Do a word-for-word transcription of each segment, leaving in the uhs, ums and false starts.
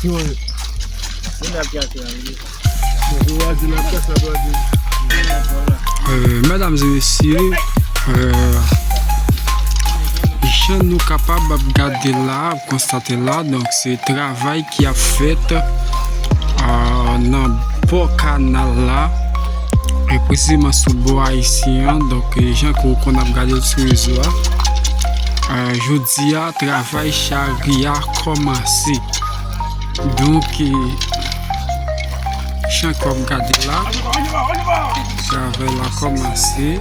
Euh, medam e mesye, euh, jan nou kapab ap gade la, ap konstate la, donk se travay ki ap fèt, euh, nan bò kanal la, e presizeman sou bò ayisyen an. Donk, euh, jan ke w konn ap gade l sou rezo a, euh, jodi a, travay chari a kòmanse. Donk, eh, jan ke w ap gade la, travay la kòmanse.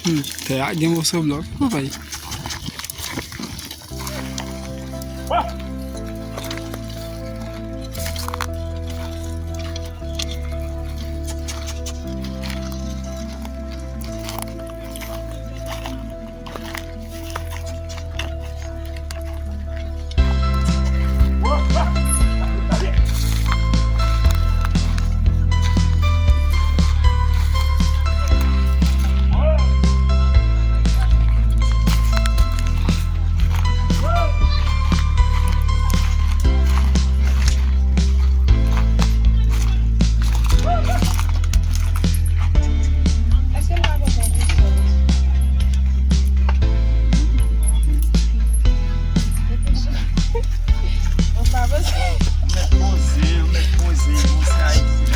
Hmm, tè a gen moso blòk. Ou bay. Ou pa poze. Ou mèt poze, ou mèt poze, ou sa.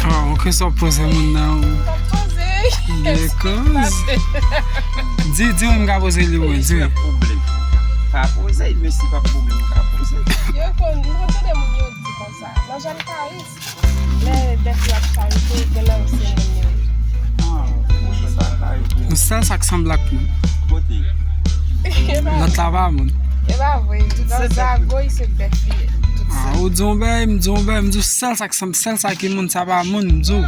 Ah, ok, sa w poze moun nan. Ou pa poze. Gen koz. Di, di, m ka poze li, wi, di. Pa poze, mesye, pa pwoblèm, ou ka poze. Yo konn, nou konn tande moun yo di konsa. Nan jan l ka ri. Lè bèf la ap charite, gen nan se moun yo. Ah, wi, sa ka ede. Nou sèl sa k sanble ak moun. Kote? Lòt la pa moun. E pa vre. Nan zago, se bèf li ye. Ah, ou di yon bèy, m di yon bèy, m di w sèl sa k sanble, sèl sa ki moun, sa pa moun, m di w.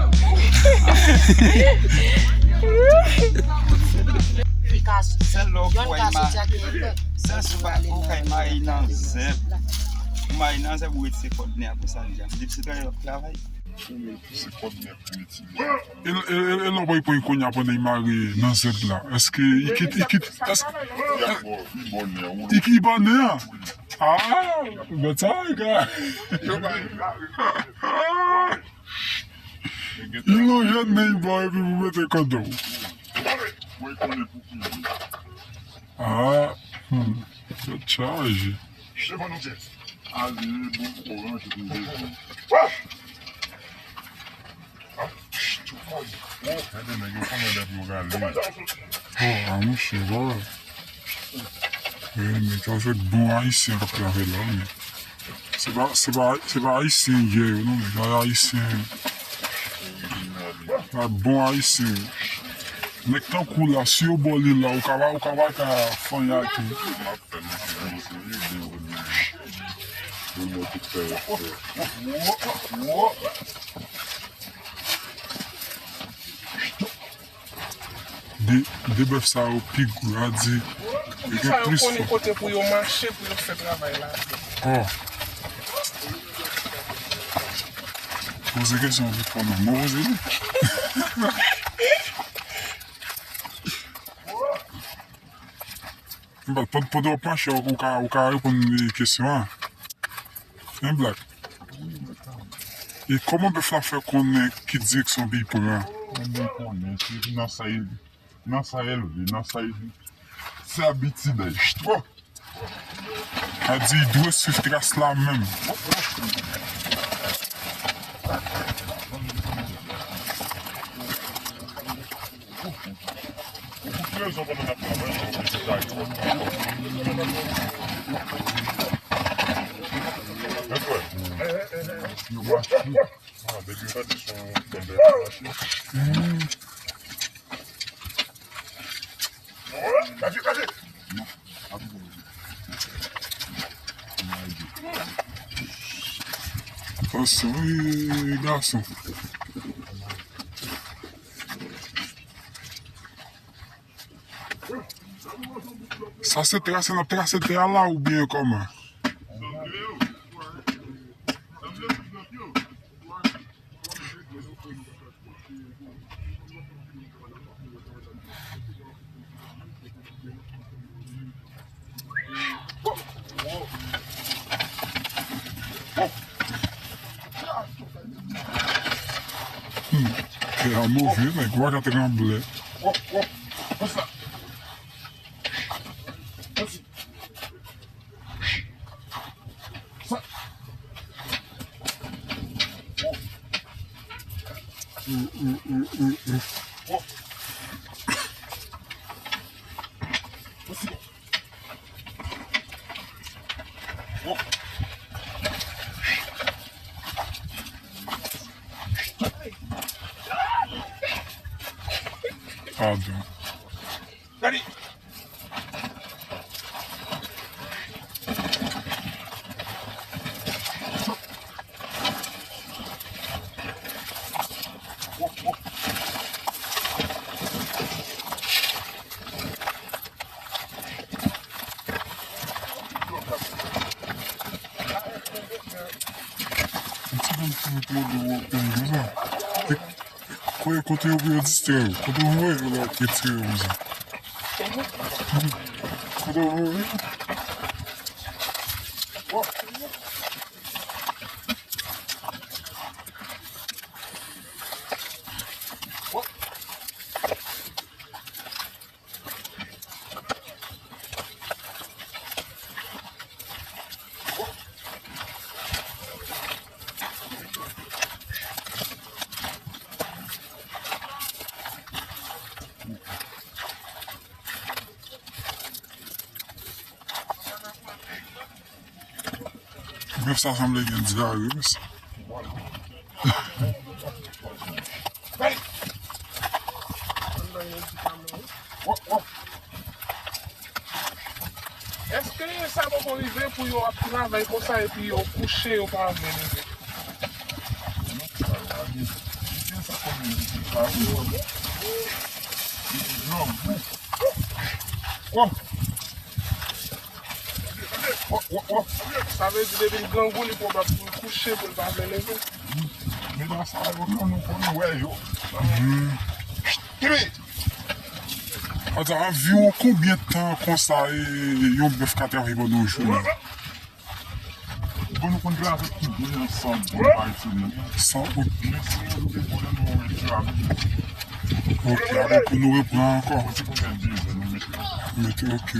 Sèl lè w fè yon ka soti ak yon lòt. Sèl si w pa, ou ka mayi nan zèb. Ou mayi nan zèb, ou retire kòd nè a konsa, li djab. Depi se travay w ap travay. Ou retire kòd nè pou retire. E, e, e, e lè w pran kounye a pandan li mare nan zèb la. Èske li kit, li kit, èske li, li bò nè a? Ah, bèt sa, e ka. Li lonje nan li bò epi pou mete kòd nan. Ah, hmm. Tèt chaje. Devan nou, Jess. Ale, bon, oranj, bon, bon. Gade nèg yo kòman nèg yo rale. Oh, a mouche, bò. Wi, men sa se bon ayisyen k ap travay la, men. Se pa, se pa, se pa ayisyen yè yo, non, men se ayisyen. Se bon ayisyen. Nèg tankou la, si yo ba w li la, ou ka pa, ou ka pa ka fanyan ak li. De, de bèf sa yo pi gwo, a di, yo gen plis fò. Kote pou yo mache, pou yo fè travay la. Oh. Poze kesyon pou fò non. Mwen poze li. But, pand-, pandan w ap mache, ou ka, ou ka reponn kesyon an. Hein, Black? E kòman bèf la fè konnen ki direksyon pou l pran? Mwen konnen, se nan sa l, nan sa l ye, nan sa l ye. Se abitid, chtwo. A di, dwe swiv tras la menm. Ou pou rezon pandan n ap travay, nou oblije taye wòt la. Mèt wè. Yo mache. Ah, depi yo tande son tonbè ap mache. Tansyon, wi, gason. Sa se trase, n ap trase tè a la oubyen kòman? Hmm. Tè a move, nèg, w a ka tranble. Padon. Kote, kote yo pou yo distrè yo? Kote yo voye yo la retire yo konsa? Kote yo voye yo? Bèf sa sanble gen dyare, mesye. Èske sa poko rive pou yo ap travay konsa epi yo kouche, yo pa vle leve? Sa vle di depi l grangou, li pwobab pou l kouche, pou l pa vle leve. Meta sa yo, nou, nou konnen wè yo. Ata, anviwon konbyen tan konsa, e, yon bèf ka travay pandan yon jounen? Bon, nou konn travay tou byen ansanm, bon, pa etone. San out. Men si nou te konnen nou wè travay. Ok, apre pou nou repran ankò. Mete, ok.